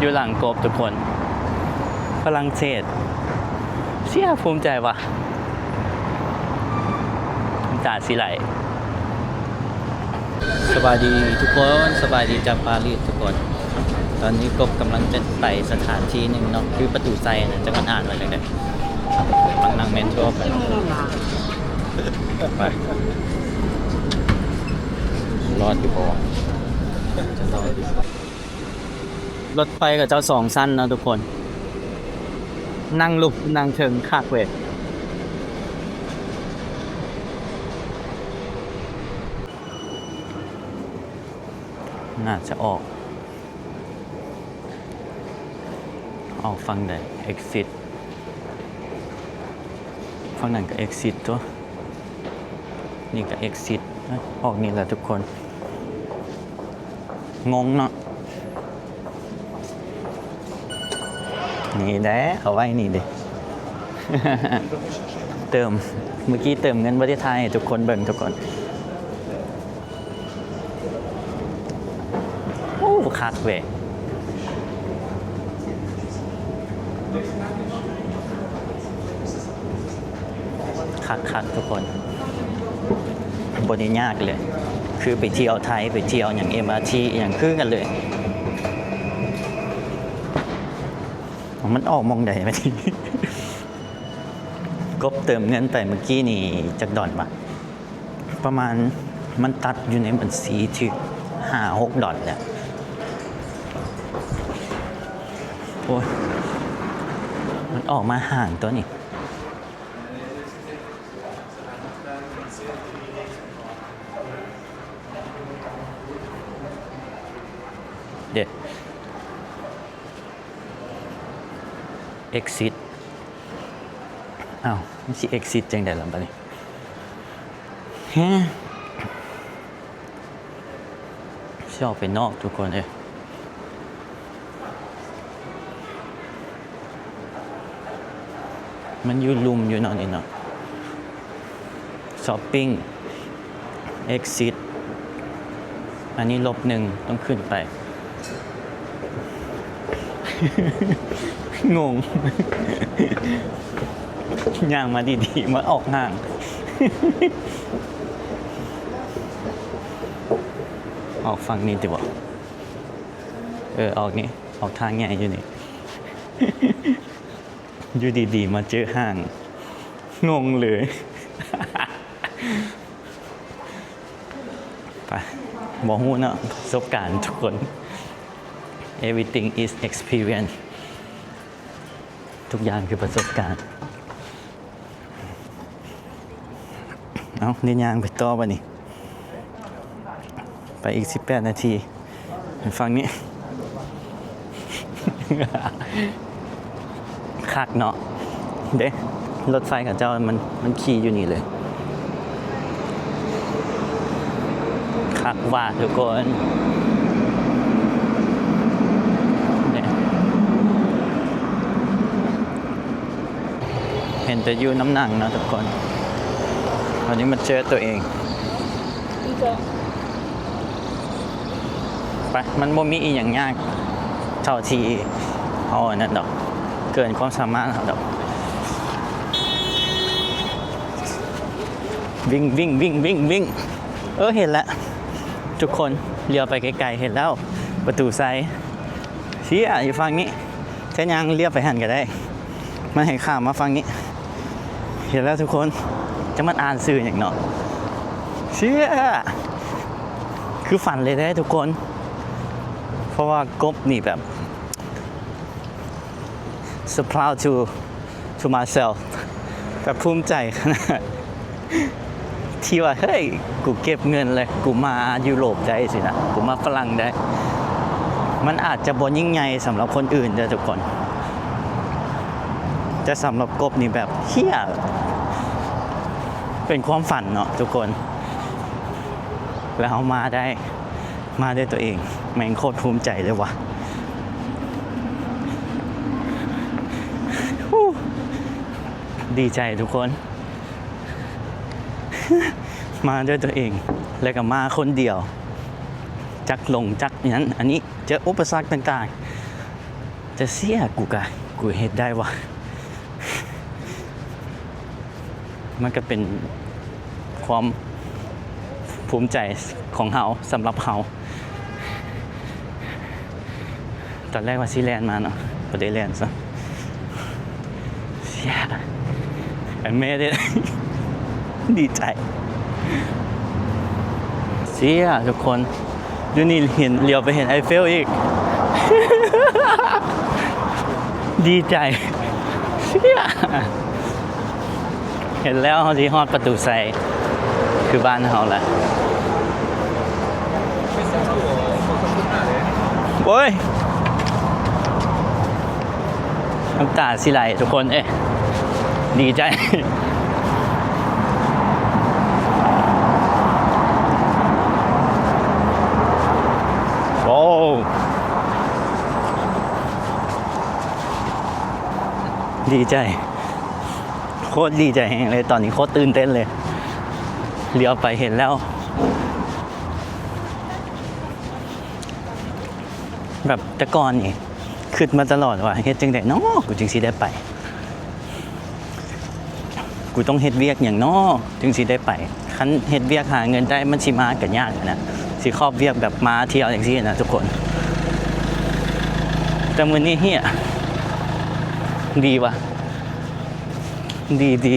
ຢູ່ຫຼັງກົບທຸກຄົນ ຝຣັ່ງເສດ ເຊຍ ພູມໃຈວ່າ ນ້ຳຕາຊິໄຫຼ. ສະບາຍດີທຸກຄົນ ສະບາຍດີຈາກປາຣີສທຸກຄົນ. ຕອນນີ້ກົບກຳລັງຈະໄປສະຖານທີ່ໜຶ່ງເນາະ ຄືປະຕູໄຊນະ ຈັກມັນອ່ານວ່າຈັ່ງໃດ. ກຳລັງນັ່ງເມໂທຣໄປ ໄປ ລອດຢູ່ບໍ່? ຈະລອດຢູ່. ລົດໄຟເຂົາເຈົ້າສອງຊັ້ນເນາະທຸກຄົນ ນັ່ງລຸ່ມນັ່ງເທິງ ຄັກເວີຍ. ໜ້າຈະອອກ ອອກຝັ່ງໃດ? ເອັກຊິດ ຝັ່ງນັ້ນກະເອັກຊິດຕົວະ ນີ້ກະເອັກຊິດ ອອກນີ້ແຫຼະທຸກຄົນ. ງົງເນາະ ນີ້ແຫຼະ ເອົາໄວ້ນີ້ເດ ເຕີມ ເມື່ອກີ້ເຕີມເງິນ ບໍ່ໄດ້ຖ່າຍໃຫ້ທຸກຄົນເບິ່ງທຸກຄົນ. ໂອ້ ຄັກເວີຍ ຄັກໆ ທຸກຄົນ ບໍ່ໄດ້ຍາກເລີຍ ຄືໄປທ່ຽວໄທ ໄປທ່ຽວຫຍັງ ເອັມອາທີ ອີ່ຫຍັງຄືກັນເລີຍ. ມັນອອກໝ່ອງໃດວະນີ້? ກົບເຕີມເງິນໄປເມື່ອກີ້ນີ້ຈັກດອນວະ? ປະມານ ມັນຕັດຢູ່ໃນບັນຊີຖືກຫ້າຫົກດອນແຫຼະ. ໂອ້ຍ ມັນອອກມາຫ່າງຕົວນີ້. ເດ ເອັກຊິດ ອ້າວ ມັນຊິເອັກຊິດຈັ່ງໃດລະບາດນີ້? ແຮ ຊິອອກໄປນອກທຸກຄົນເອີຍ ມັນຢູ່ລຸ່ມຢູ່ເນາະນີ້ເນາະ. ຊັອບປິງ ເອັກຊິດ ອັນນີ້ລົບໜຶ່ງ ຕ້ອງຂຶ້ນໄປ. ງົງ ຍ່າງມາດີໆ ມາອອກຫ້າງ ອອກຝັ່ງນີ້ຕິບໍ? ເອີ ອອກນີ້ ອອກທາງໃຫຍ່ຢູ່ນີ້ ຢູ່ດີໆ ມາເຈີຫ້າງ ງົງເລີຍ. ໄປ ບໍ່ຮູ້ເນາະ ປະສົບການທຸກຄົນ everything is experience ທຸກຢ່າງຄືປະສົບການ. ເອົ້າ ໄດ້ຍ່າງໄປຕໍ່ບາດນີ້ ໄປອີກສິບແປດນາທີ ໄປຝັ່ງນີ້ ຄັກເນາະ ເດ້ ລົດໄຟເຂົາເຈົ້າມັນ ມັນຂີ່ຢູ່ນີ້ເລີຍ ຄັກວ່າທຸກຄົນ ເຫັນແຕ່ຢູ່ນຳໜັງເນາະທຸກຄົນ ວັນນີ້ມາເຈີຕົວເອງ ໄປ ມັນບໍ່ມີອີ່ຫຍັງຍາກເທົ່າທີ່ເຮົາອັນນັ້ນດອກ ເກີນຄວາມສາມາດເຮົາດອກ ວິ່ງ ວິ່ງ ວິ່ງ ວິ່ງ ວິ່ງ ເອີ ເຫັນແລ້ວທຸກຄົນ ຫຼຽວໄປໄກໆ ເຫັນແລ້ວ ປະຕູໄຊ ເຊຍ ຢູ່ຝັ່ງນີ້ ຈະຍ່າງລຽບໄປຫັ້ນກະໄດ້ ມັນໃຫ້ຂ້າມມາຝັ່ງນີ້ ເຫັນແລ້ວທຸກຄົນ ຈະມັນອ່ານຊື່ຫຍັງເນາະ ເຊຍ ຄືຝັນເລີຍເດ້ທຸກຄົນ ເພາະວ່າກົບນີ້ແບບ so proud to to myself ແບບພູມໃຈຂະໜາດ ທີ່ວ່າ ເຮີ້ຍ ກູເກັບເງິນ ແລະ ກູມາຢູໂຣບໄດ້ຊີ້ນະ ກູມາຝຣັ່ງໄດ້ ມັນອາດຈະບໍ່ຍິ່ງໃຫຍ່ສຳລັບຄົນອື່ນເດີ້ທຸກຄົນ ແຕ່ສຳລັບກົບນີ້ແບບ ເຮີ້ຍ ເປັນຄວາມຝັນເນາະທຸກຄົນ ແລ້ວເຮົາມາໄດ້ ມາດ້ວຍຕົວເອງ ແມ່ງໂຄດພູມໃຈເລີຍວ່າ ຮູ້ ດີໃຈທຸກຄົນ ມາດ້ວຍຕົວເອງ ແລ້ວກະມາຄົນດຽວ ຈັກຫຼົງຈັກຫຍັງ ອັນນີ້ເຈີອຸປະສັກຕ່າງ ຈະເສຍ ກູກະ ກູເຮັດໄດ້ວະ. ມັນກະເປັນຄວາມພູມໃຈຂອງເຮົາ ສຳລັບເຮົາ. ຕອນແລກວ່າຊິແລ່ນມາເນາະ ບໍ່ໄດ້ແລ່ນຊະ. ເສຍ I made it. ດີໃຈ ເສຍ ທຸກຄົນ. ຢູ່ນີ້ເຫັນ ຫຼຽວໄປເຫັນໄອເຟວອີກ. ດີໃຈ ເສຍ. ເຫັນແລ້ວ ເຮົາຊິຮອດປະຕູໄຊ ຄືບ້ານເຮົາລະ. ໂອ້ຍ ນ້ຳຕາຊິໄຫຼທຸກຄົນເອີຍ ດີໃຈ. ໂອ້ ດີໃຈ ໂຄດດີໃຈແຮງເລີຍ ຕອນນີ້ໂຄດຕື່ນເຕັ້ນເລີຍ. ຫຼຽວໄປເຫັນແລ້ວ ແບບແຕ່ກ່ອນນີ້ຄິດມາຕະຫຼອດວ່າ ເຮັດຈັ່ງໃດນໍ ກູຈຶ່ງຊິໄດ້ໄປ ກູຕ້ອງເຮັດວຽກຫຍັງນໍ ຈຶ່ງຊິໄດ້ໄປ. ຄັນເຮັດວຽກຫາເງິນໄດ້ ມັນຊິມາກະຍາກນະ ຊິຄອບວຽກແບບມາທ່ຽວຈັ່ງຊີ້ນະທຸກຄົນ. ແຕ່ມື້ນີ້ເຮຍ ດີວ່ະ ດີ ດີ.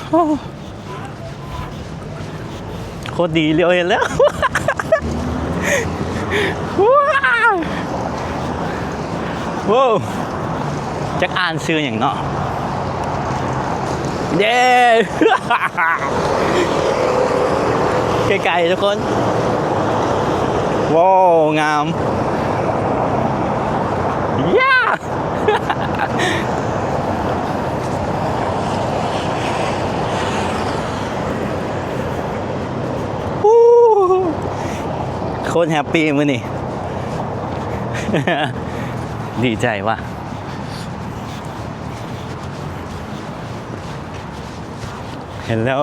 ໂອ້ ໂຄດດີ ຫຼຽວເຫັນແລ້ວ. ວ້າວ ໂອ້ ຈັກອ່ານຊື່ຫຍັງເນາະ. ເຢ້ ໄກໆ ທຸກຄົນ. ໂວ້ ງາມ ຢາ ໂຄດແຮັບປີມື້ນີ້ ດີໃຈວ່ະ. ເຫັນແລ້ວ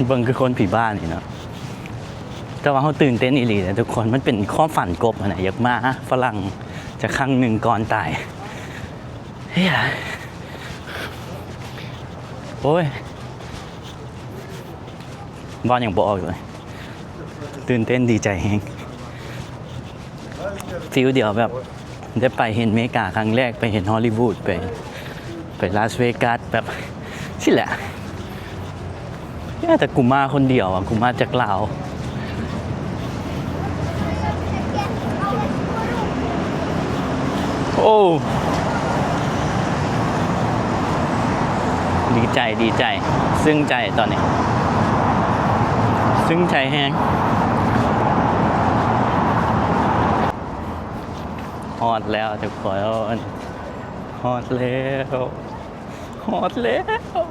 ເບິ່ງຄືຄົນຜີບ້ານີ້ເນາະ. ແຕ່ວ່າເຮົາຕື່ນເຕັ້ນອີ່ຫຼີນະທຸກຄົນ ມັນເປັນຄວາມຝັນກົບຫັ້ນນະ ຢາກມາຝຣັ່ງຈັກຄັ້ງໜຶ່ງກ່ອນຕາຍ. ເຮີຍ ໂອ້ຍ ເວົ້າຫຍັງບໍ່ອອກເລີຍ ຕື່ນເຕັ້ນດີໃຈແຮງ. ຟີລດຽວແບບໄດ້ໄປເຫັນເມກາຄັ້ງແລກ ໄປເຫັນຮອລລີວູດ ໄປ ໄປລາສເວກັສ ແບບຊີ້ແຫຼະ. ແຕ່ກູມາຄົນດຽວອະ ກູມາຈາກລາວ. ໂອ້ ດີໃຈ ດີໃຈ ຊຶ້ງໃຈຕອນນີ້ ຊຶ້ງໃຈແຮງ. ຮອດແລ້ວທຸກຄົນ ຮອດແລ້ວ ຮອດແລ້ວ.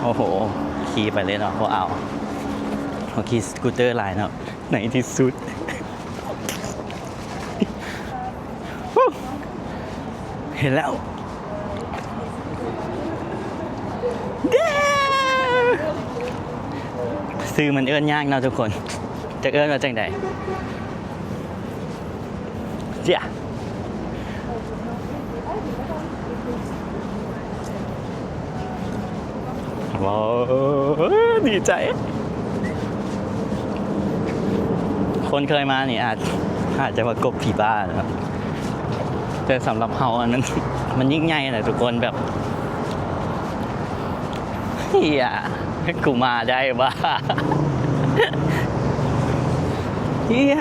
ໂອ້ໂຫ ຂີ່ໄປເລີຍເນາະ ບໍ່ເອົາ ເຮົາຂີ່ສະກູເຕີຫຼາຍເນາະ. ໃນທີ່ສຸດ ເຫັນແລ້ວ ເຢ້ ຊື່ມັນເອີ້ນຍາກເນາະທຸກຄົນ ຈັກເອີ້ນວ່າຈັ່ງໃດ. ເຈ້ຍ ວ້າວ ດີໃຈ. ຄົນເຄີຍມານີ້ອາດ ອາດຈະວ່າກົບຜີບ້າເນາະ ແຕ່ສຳລັບເຮົາອັນນັ້ນ ມັນຍິ່ງໃຫຍ່ນະທຸກຄົນ ແບບ ເຮີຍ ກູມາໄດ້ຫວາ ເຮີຍ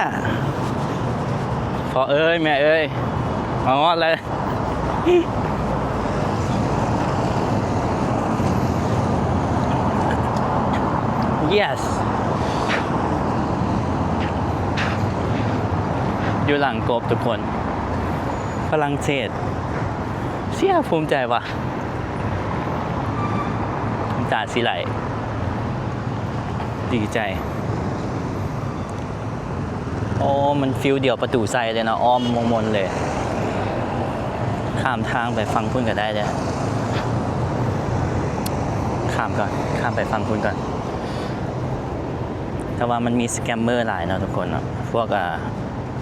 ພໍ່ເອີຍ ແມ່ເອີຍ ມາຮອດແລ້ວ. Yes ຢູ່ຫຼັງກົບທຸກຄົນ ຝຣັ່ງເສດ. ເຊຍ ພູມໃຈວ່າ ນ້ຳຕາຊິໄຫຼ ດີໃຈ. ໂອ້ ມັນຟີລດຽວປະຕູໄຊເລີຍເນາະ ອ້ອມມົນໆເລີຍ ຂ້າມທາງໄປຝັ່ງພຸ້ນກະໄດ້ເດ້. ຂ້າມກ່ອນ ຂ້າມໄປຝັ່ງພຸ້ນກ່ອນ. ແຕ່ວ່າມັນມີສະແກມເມີຫຼາຍເນາະທຸກຄົນເນາະ ພວກ ອ່າ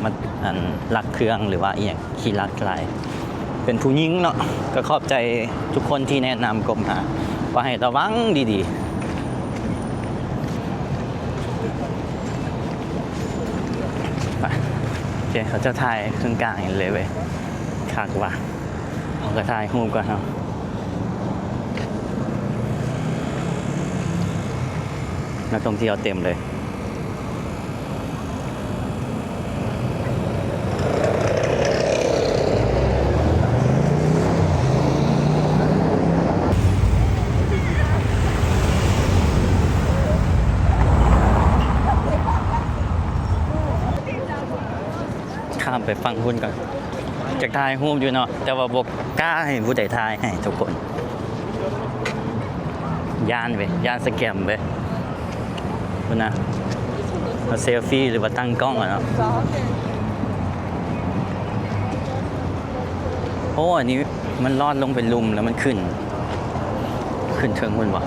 ມັນ ອັນ ລັກເຄື່ອງ ຫຼືວ່າອີ່ຫຍັງ ຂີ້ລັກຫຼາຍ ເປັນຜູ້ຍິງເນາະ. ກໍຂອບໃຈທຸກຄົນທີ່ແນະນຳກົບມາ ວ່າໃຫ້ລະວັງດີໆ. ໄປ ໂອເຄ ເຂົາເຈົ້າຖ່າຍເຄິ່ງກາງນີ້ເລີຍເວີຍ ຄັກວ່າ. ເຮົາກໍຖ່າຍຮູບກ່ອນເນາະ. ນັກທ່ອງທ່ຽວເຕັມເລີຍ. ຂ້າມໄປຝັ່ງພຸ້ນກ່ອນ. ຢາກຖ່າຍຮູບຢູ່ເນາະ ແຕ່ວ່າບໍ່ກ້າໃຫ້ຜູ້ໃດຖ່າຍໃຫ້ທຸກຄົນ. ຢ້ານເວີຍ ຢ້ານສະແກມເວີຍ. ພຸ້ນນະ ມາເຊລຟີ ຫຼືວ່າຕັ້ງກ້ອງອະເນາະ. ໂອ້ ອັນນີ້ມັນລອດລົງໄປລຸ່ມແລ້ວມັນຂຶ້ນ ຂຶ້ນເທິງພຸ້ນບໍ່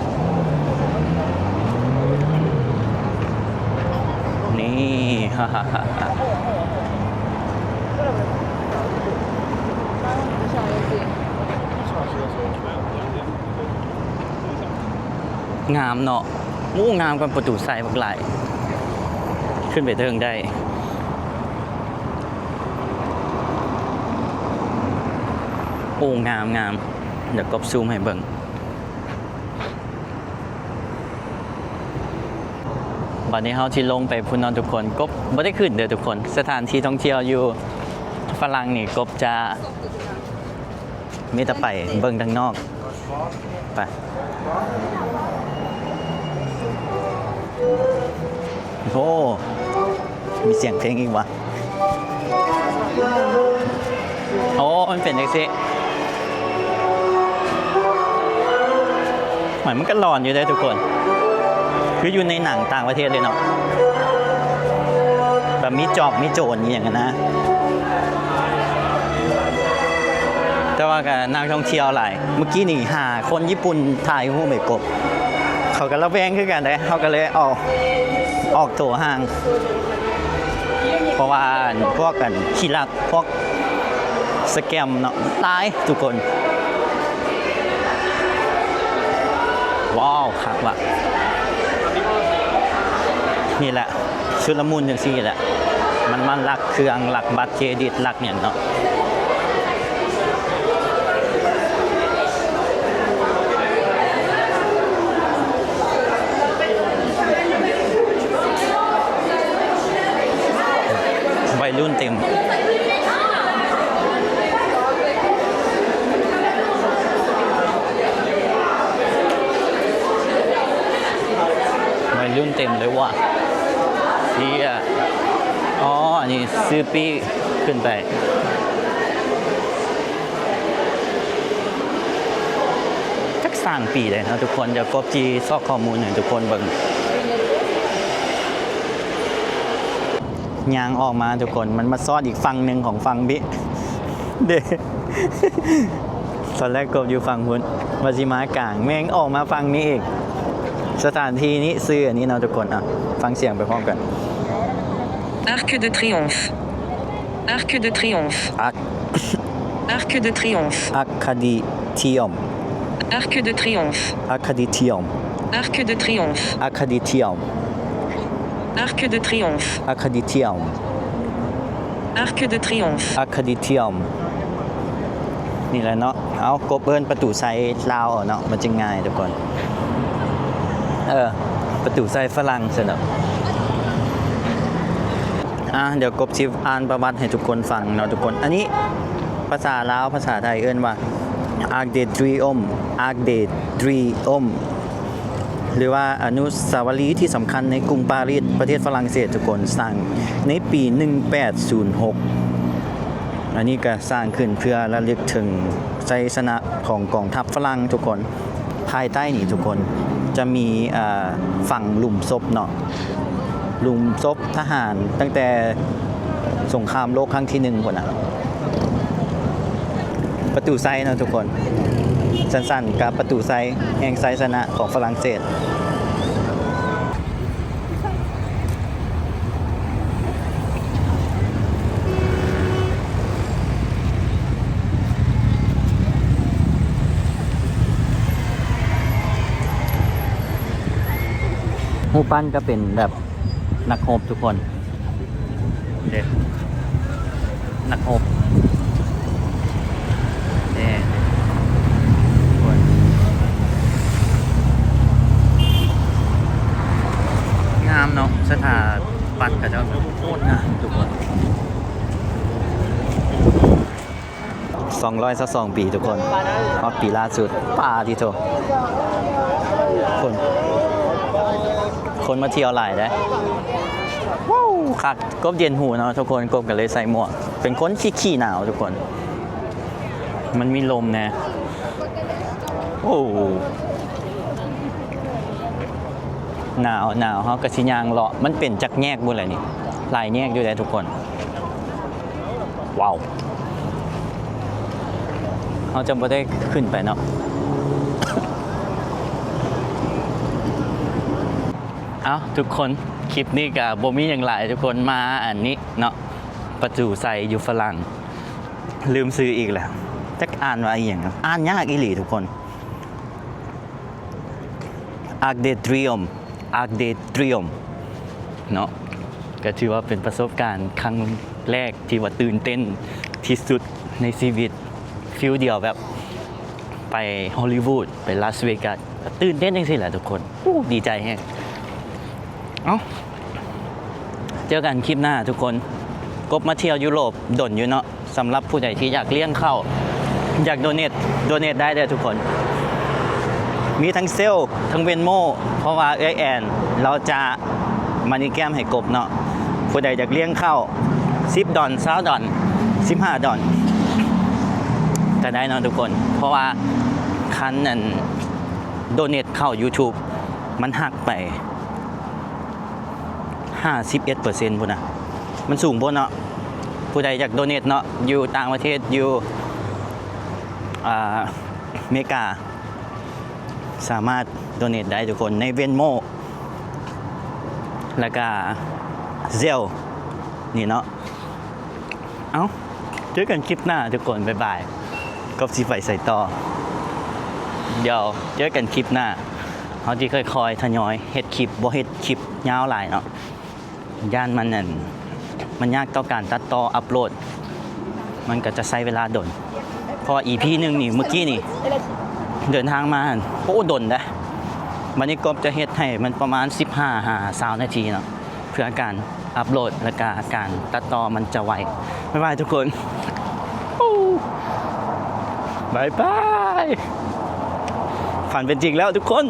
ນີ້. ງາມເນາະ. ໂອ້ ງາມກວ່າປະຕູໄຊບັກຫຼາຍ ຂຶ້ນໄປເທິງໄດ້. ໂອ້ ງາມໆ. ດຽວກົບຊູມໃຫ້ເບິ່ງ. ບັດນີ້ເຮົາຊິລົງໄປພຸ້ນເນາະທຸກຄົນ. ກົບບໍ່ໄດ້ຂຶ້ນເດີທຸກຄົນ. ສະຖານທີ່ທ່ອງທ່ຽວຢູ່ຝຣັ່ງນີ້ ກົບຈະມີແຕ່ໄປເບິ່ງທາງນອກ. ໄປ ໂອ້ ມີສຽງເພງອີກຫວາ? ໂອ້ ມັນເປັນຈັ່ງຊີ້. ໂອ້ຍ ມັນກໍຫຼອນຢູ່ເດ້ທຸກຄົນ ຄືຢູ່ໃນໜັງຕ່າງປະເທດເລີຍເນາະ ແບບມີຈອບມີໂຈນອີ່ຫຍັງຫັ້ນນະ. ແຕ່ວ່າກໍນັກທ່ອງທ່ຽວຫຼາຍ. ເມື່ອກີ້ນີ້ຫາຄົນຍີ່ປຸ່ນຖ່າຍຮູບໃຫ້ກົບ ເຂົາກໍລະແວງຄືກັນເດ້. ເຮົາກໍເລີຍອອກ ອອກໂຕຫ່າງ ເພາະວ່າອັນ ພວກອັນຂີ້ລັກ ພວກສະແກມເນາະ ຫຼາຍທຸກຄົນ. ວ້າວ ຄັກວ່ະ ນີ້ແຫຼະ ຊຸນລະມຸນຈັ່ງຊີ້ແຫຼະ ມັນມາລັກເຄື່ອງ ລັກບັດເຄຣດິດ ລັກຫຍັງເນາະ. ໄວລຸ້ນເຕັມ ໄວລຸ້ນເຕັມເລີຍວ່າ ເຊຍ. ອໍ ອັນນີ້ຊື້ປີ້ຂຶ້ນໄປ. ຈັກສ້າງປີໃດເນາະທຸກຄົນ ດຽວກົບຊິຊອກຂໍ້ມູນໃຫ້ທຸກຄົນເບິ່ງ. ຍ່າງອອກມາທຸກຄົນ ມັນມາຊອດອີກຝັ່ງໜຶ່ງຂອງຝັ່ງພີ້ເດ້ ຕອນແລກກົບຢູ່ຝັ່ງພຸ້ນ ວ່າຊິມາກາງ ແມ່ງອອກມາຝັ່ງນີ້ອີກ. ສະຖານທີ່ນີ້ຊື່ອັນນີ້ເນາະທຸກຄົນ ອ່ະ ຟັງສຽງໄປພ້ອມກັນ. Arc de Triomphe. Arc de Triomphe. ອາ Arc de Triomphe. ອາຄາດີທຽມ Arc de Triomphe. ອາຄາດີທຽມ Arc de Triomphe. ອາຄາດີທຽມ Arc de Triomphe. ອາຄາດີທຽມ Arc de Triomphe. ອາຄາດີທຽມ ນີ້ແຫຼະເນາະ. ເອົາ ກົບເອີ້ນປະຕູໄຊລາວເອົາເນາະ ມັນຈຶ່ງງ່າຍທຸກຄົນ. ເອີ ປະຕູໄຊຝຣັ່ງຊັ້ນເນາະ. ອ່າ ດຽວກົບຊິອ່ານປະຫວັດໃຫ້ທຸກຄົນຟັງເນາະທຸກຄົນ. ອັນນີ້ພາສາລາວ ພາສາໄທເອີ້ນວ່າ Arc de Triomphe. Arc de Triomphe ຫຼືວ່າອະນຸສາວະລີທີ່ສຳຄັນໃນກຸງປາຣີສ ປະເທດຝຣັ່ງເສດທຸກຄົນ ສ້າງໃນປີໜຶ່ງແປດສູນຫົກ. ອັນນີ້ກະສ້າງຂຶ້ນເພື່ອລະລຶກເຖິງໄຊຊະນະຂອງກອງທັບຝຣັ່ງທຸກຄົນ. ພາຍໃຕ້ນີ້ທຸກຄົນ ຈະມີ ເອີ ຝັງຫຼຸມສົບເນາະ ຫຼຸມສົບທະຫານຕັ້ງແຕ່ສົງຄາມໂລກຄັ້ງທີໜຶ່ງພຸ້ນນະ. ປະຕູໄຊເນາະທຸກຄົນ ສັ້ນໆ ກັບປະຕູໄຊແຫ່ງໄຊຊະນະຂອງຝຣັ່ງເສດ. ຮູບປັ້ນກໍເປັນແບບນັກຮົບທຸກຄົນ. ເດ້ ນັກຮົບ ເດ້ ທຸກຄົນ ງາມເນາະ ສະຖາປັດເຂົາເຈົ້າໂຄດງາມທຸກຄົນ. ສອງຮ້ອຍຊາວສອງປີທຸກຄົນ ຮອດປີລ່າສຸດ. ປາດຕິໂທ ຄົນ ຄົນມາທ່ຽວຫຼາຍເດ້. ວ້າວ ຄັກ ກົບເຢັນຫູເນາະທຸກຄົນ ກົບກໍເລີຍໃສ່ໝວກ. ເປັນຄົນທີ່ຂີ້ໜາວທຸກຄົນ ມັນມີລົມແດ່. ໂອ້ ໜາວ ໜາວ ເຮົາກໍຊິຍ່າງເລາະ. ມັນເປັນຈັກແຍກບຸແຫຼະນີ້ ຫຼາຍແຍກຢູ່ເດ້ທຸກຄົນ. ວ້າວ ເຮົາຈະບໍ່ໄດ້ຂຶ້ນໄປເນາະ. ເອົ້າ ທຸກຄົນ ຄລິບນີ້ກໍບໍ່ມີຫຍັງຫຼາຍທຸກຄົນ ມາອັນນີ້ເນາະ ປະຕູໄຊຢູ່ຝຣັ່ງ ລືມຊື່ອີກແລ້ວ ຈັກອ່ານວ່າອີ່ຫຍັງ ອ່ານຍາກອີ່ຫຼີທຸກຄົນ. Arc de Triomphe Arc de Triomphe ເນາະ ກໍຖືວ່າເປັນປະສົບການຄັ້ງແລກທີ່ວ່າຕື່ນເຕັ້ນທີ່ສຸດໃນຊີວິດ ຟີລດຽວແບບໄປຮອລລີວູດ ໄປລາສເວກັສ ກໍຕື່ນເຕັ້ນຈັ່ງຊີ້ແຫຼະທຸກຄົນ. ໂອ້ ດີໃຈແຮງ. ເອົ້າ ເຈີກັນຄລິບໜ້າທຸກຄົນ. ກົບມາທ່ຽວຢູໂຣບດົນຢູ່ເນາະ. ສຳລັບຜູ້ໃດທີ່ຢາກລ້ຽງເຂົ້າ ຢາກໂດເນດ ໂດເນດໄດ້ເດີທຸກຄົນ. ມີທັງເຊວ ທັງເວນໂມ ເພາະວ່າເອື້ອຍແອນລາວຈະມານີແກຣມໃຫ້ກົບເນາະ. ຜູ້ໃດຢາກລ້ຽງເຂົ້າ ສິບດອນ ຊາວດອນ ສິບຫ້າດອນ ກໍໄດ້ເນາະທຸກຄົນ. ເພາະວ່າຄັນອັນໂດເນດເຂົ້າຢູທູບ ມັນຫັກໄປ ຫ້າສິບເອັດເປີເຊັນພຸ້ນນະ ມັນສູງໂພດເນາະ. ຜູ້ໃດຢາກໂດເນດເນາະ ຢູ່ຕ່າງປະເທດ ຢູ່ ອ່າ ເມກາ ສາມາດໂດເນດໄດ້ທຸກຄົນ ໃນເວນໂມ ແລ້ວກະເຊວນີ້ເນາະ. ເອົ້າ ເຈີກັນຄລິບໜ້າທຸກຄົນ ບາຍບາຍ. ກໍຊິໄປໃສຕໍ່ ດຽວເຈີກັນຄລິບໜ້າ. ເຮົາຊິຄ່ອຍໆທະຍອຍເຮັດຄລິບ ບໍ່ເຮັດຄລິບຍາວຫຼາຍເນາະ ຢ້ານມັນ ອັນ ມັນຍາກຕໍ່ການຕັດຕໍ່ອັບໂຫຼດ ມັນກໍຈະໃຊ້ເວລາດົນ. ເພາະວ່າອີພີໜຶ່ງນີ້ ມື້ກີ້ນີ້ເດີນທາງມາ ໂອ້ ດົນເດ້. ບັດນີ້ກໍຈະເຮັດໃຫ້ມັນປະມານສິບຫ້າຫາຊາວນາທີເນາະ ເພື່ອການອັບໂຫຼດ ແລະກະການຕັດຕໍ່ມັນຈະໄວ. ບາຍບາຍທຸກຄົນ ບາຍບາຍ. ຝັນເປັນຈິງແລ້ວທຸກຄົນ.